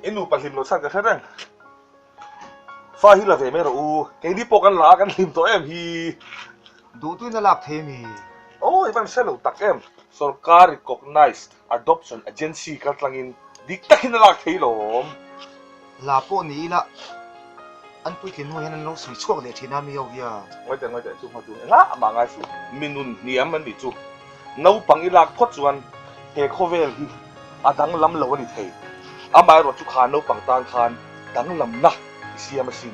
I nupa hlim loh chhan ka hre reng. Fa hi la ve mai rawh u, keini pawh kan la a kan hlim tawh em hi. Duhtuin a lak thei ami? Aw i van hre lo tak em, Sorkar recognized adoption agency kal tlangin dik takin a lak thei lawm. La pawh ni ila an puitlin hnu hian an lo sawi chhuak leh thin a mi ho hian. Ngawi teh ngawi teh chu hma chu engah mah ngai suh, mi nun hniam an nih chu. Naupang i lak phawt chuan he khawvel hi a danglam lo a ni thei. Amaherawhchu kha naupang tan khan danglamna i siam asin.